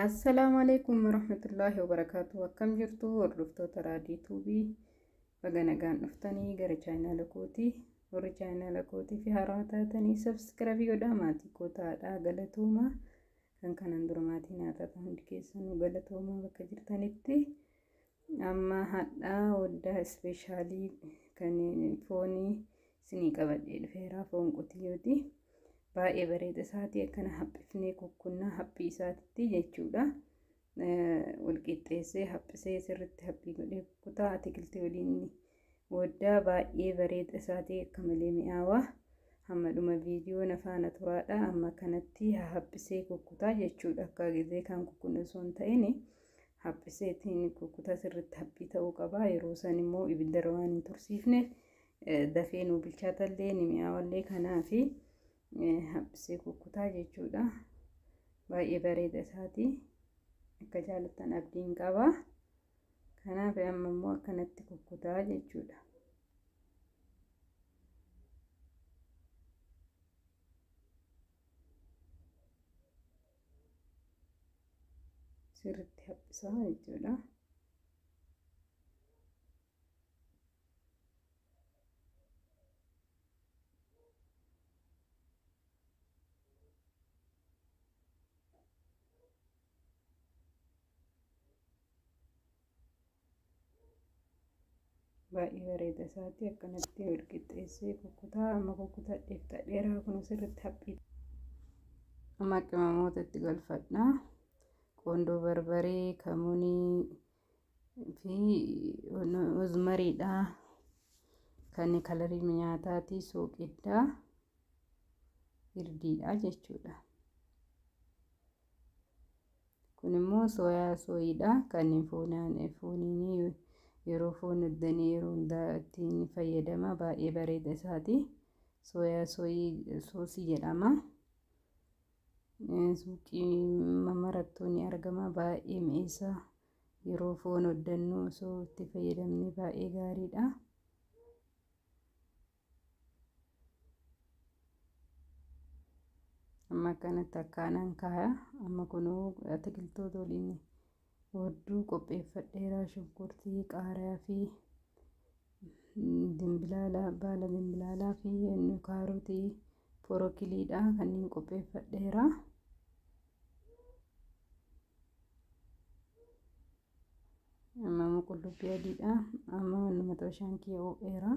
Assalaamu alaikum warahmatullaahi wabarakaatu. Akkam jirtu hordoftoota Raadii Tuubii, baga nagaan dhuftanii gara chaayinaala kootii. Warri chaayinaala kootii fi haarawaa taatanii subscribe godhaa, maatii koo ta'aadhaa. Galatoomaa. Kan kanaan dura maatii naa taatan hundi keessanuu galatoomaa bakka jirtanitti. Amma hadhaa waddaa special kan foonii isinii qabadhee dhufeera, foon qotiyyooti. Baay'ee bareeda isaatii, akkana haphifnee kukkunnaa haphii isaatitti jechuudha. Wal qixxeessee haphisee sirriitti haphii godhee kukkutaa atikiltii waliin waddaa baay'ee bareeda isaatii, akka malee mi'aawaa. Hamma dhuma viidiyoo na faana turaadha. Amma kanatti haphisee kukkutaa jechuudha. Akka gizee kan kukkunnu osoo hin ta'in haphiseetiin kukkutaa, sirriitti haphii ta'uu qaba. Yeroo san immoo ibiddarra waan hin tursiifneef dafee nu bilchaatallee ni mi'aawallee, kanaafi haphisee kukkutaa jechuudha. Baay'ee bareeda isaatii. Akka jaalattan abdiin qaba. Kanaaf amma immoo akkanatti kukkutaa jechuudha. Sirriitti haphisaa jechuudha. Baay'ee bareeda isaati, akkanatti wal qixxeessee kukkutaa. Amma kukkutadheef dheeraa kun sirriitti haphii. Amma qimamoota itti galfadha. Qoondoo barbaree, kamunii fi rozmariidha. Kan kalarii nyaataati, sooqiddaa, hirdiidha jechuudha. Kun immoo soya sauceiidha. Kan fooniin yeroo foon hojjanii yeroo hundaa ittiin fayyadama. Baay'ee bareeda isaati. Soya sauce jedhama. Suuqii mamarattuu ni argama. Baay'ee mi'eessa, yeroo foon hoddannu osoo itti fayyadamne baay'ee gaariidha. Amma akkanatti akkaanaan kaaya. Amma kunoo atikiltoota waliin wadduu qopheeffadheera. Shunkurtii, qaaraa fi dimbilaala, baala dimbilaalaa fi kaarotii, broccoliidha kanneen qopheeffadheera. Amma immoo qullubbii adiidha. Amma maxxashaan kiyya ho'eera.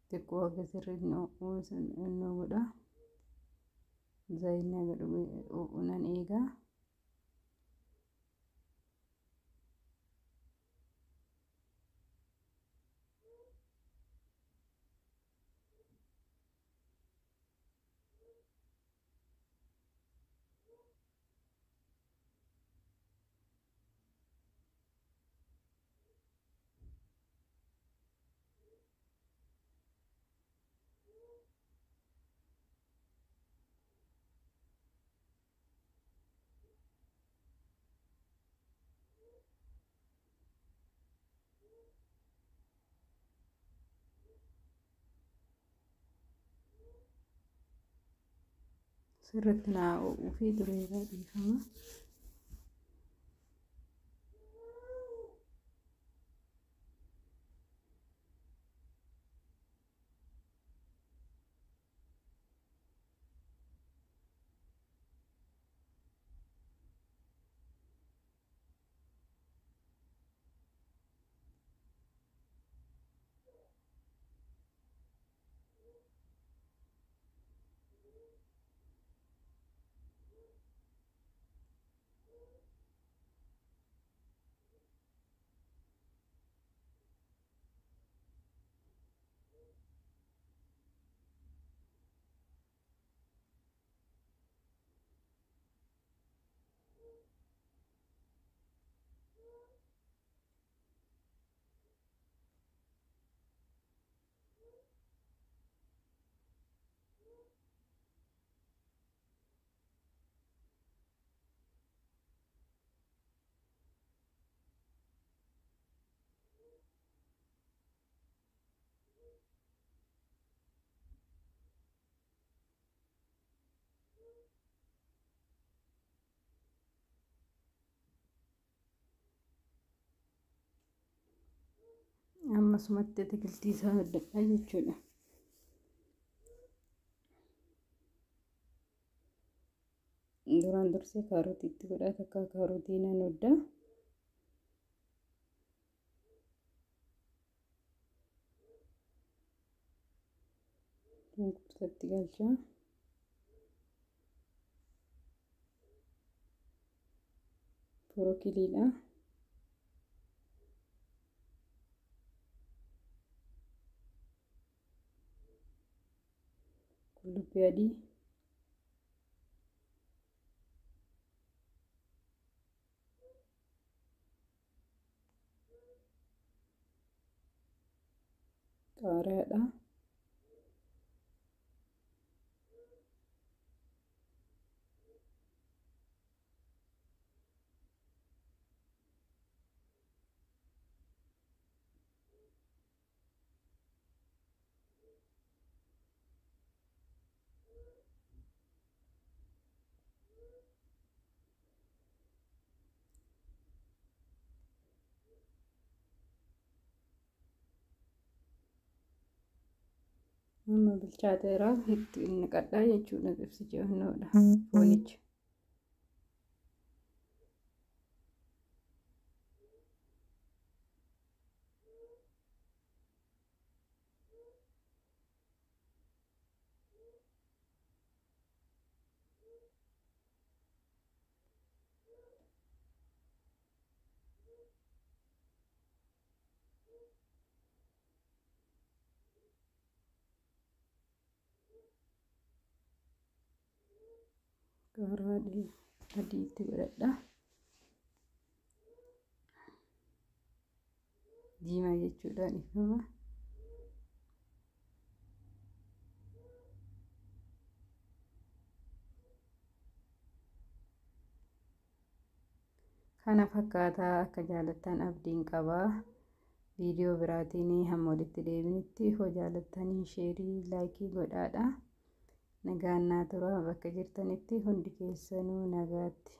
Xiqqoo akka sirriitti ho'uu godha. Zayinni haga ho'u nan eega. Sirriitti naa ho'uu fi dureerraa, dhiifama. Ammasumatti atikiltii isaa hojjedha jechuudha. Duraan dursee kaarotii itti godhaa, takka kaarotii nan hodha. Shunkurtatti galcha. Borokiliidha. Qullubbii adii. Qaaraadha. Amma bilchaateera, itti naqadhaa jechuudha xibsicha onnoodha foonicha. Qaaraa adii itti godhadha. Diimaa jechuudha, dhiifama. Kana fakkaataa, akka jaalattan abdiin qabaa. Viidiyoo biraatiin hamma walitti deebinutti, hoo jaalattanii share, like godhaadha. Nagaan naa tura bakka jirtanitti hundi keessanuu, nagaatti.